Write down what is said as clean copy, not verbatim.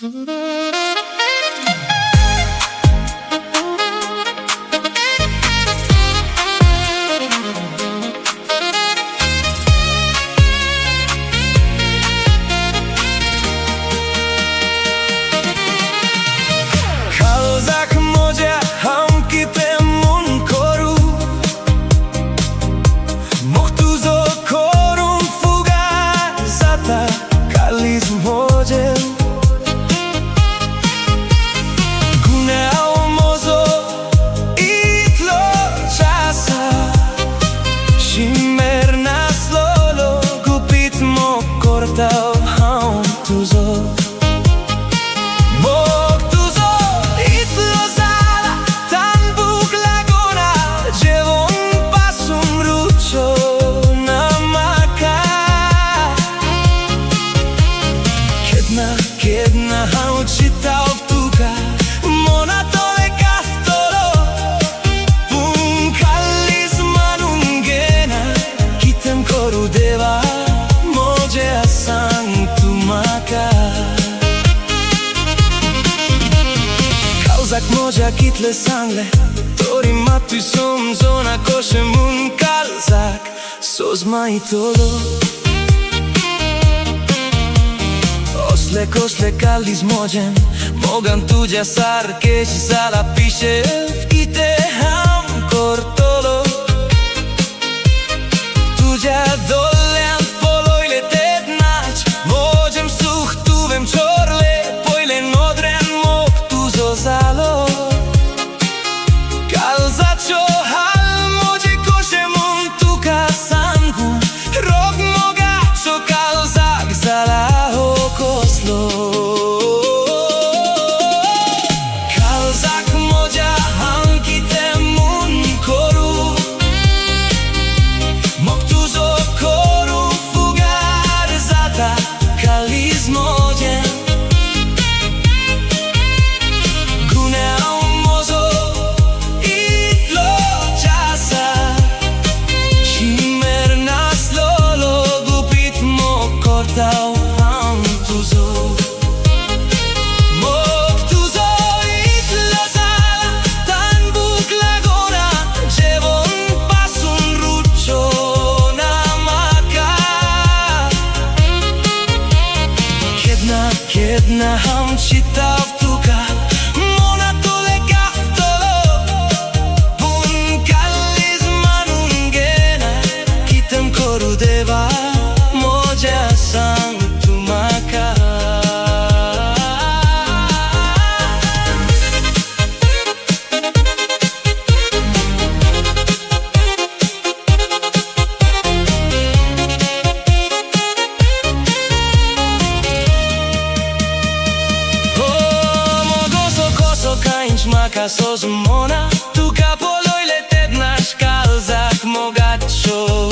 Kalzak moja ham kite mun koru Moktuzo korum fugazata kalis mojem Gunao mozo itlo časa Šimer naslolo gupit mo kortav ham tuzo Kedna hao čitav tuka Mona tole kaftolo Pun kalis manungena Kitem koru deva Moje asang tumaka Kalzak moja kitle sangle Tori matuj somzona Koshe mun kalzak Sozma i tolo Osle kosle kalis mojem Mogan tuja sarkesh zala pishev Kite ham kortolo Tuja dolent poloyle tetnach Mojem such tuvem chorle Poile nodren mok tuzo zalo Kalzacho hal moje koshe mun tuka sangu Rog mogacho kalzak zala koslo Kalzak moja hankite mun koru Moktuzo koru fugarzata kalis mojem Gunao mozo itlo časa Šimer naslolo gupit mo kortav ham tuzo Mok tuzo itlo zala tan buk lagona Jevon pasun rucho namaka Kedna, kedna ham čitav tuka Mona tole kaftolo Pun kalis manungena Kitem koru deva Moja sang tumaka. Oh, mogoso koso kainch maka sos mona Tuka poloyle tetnash kalzak mogacho.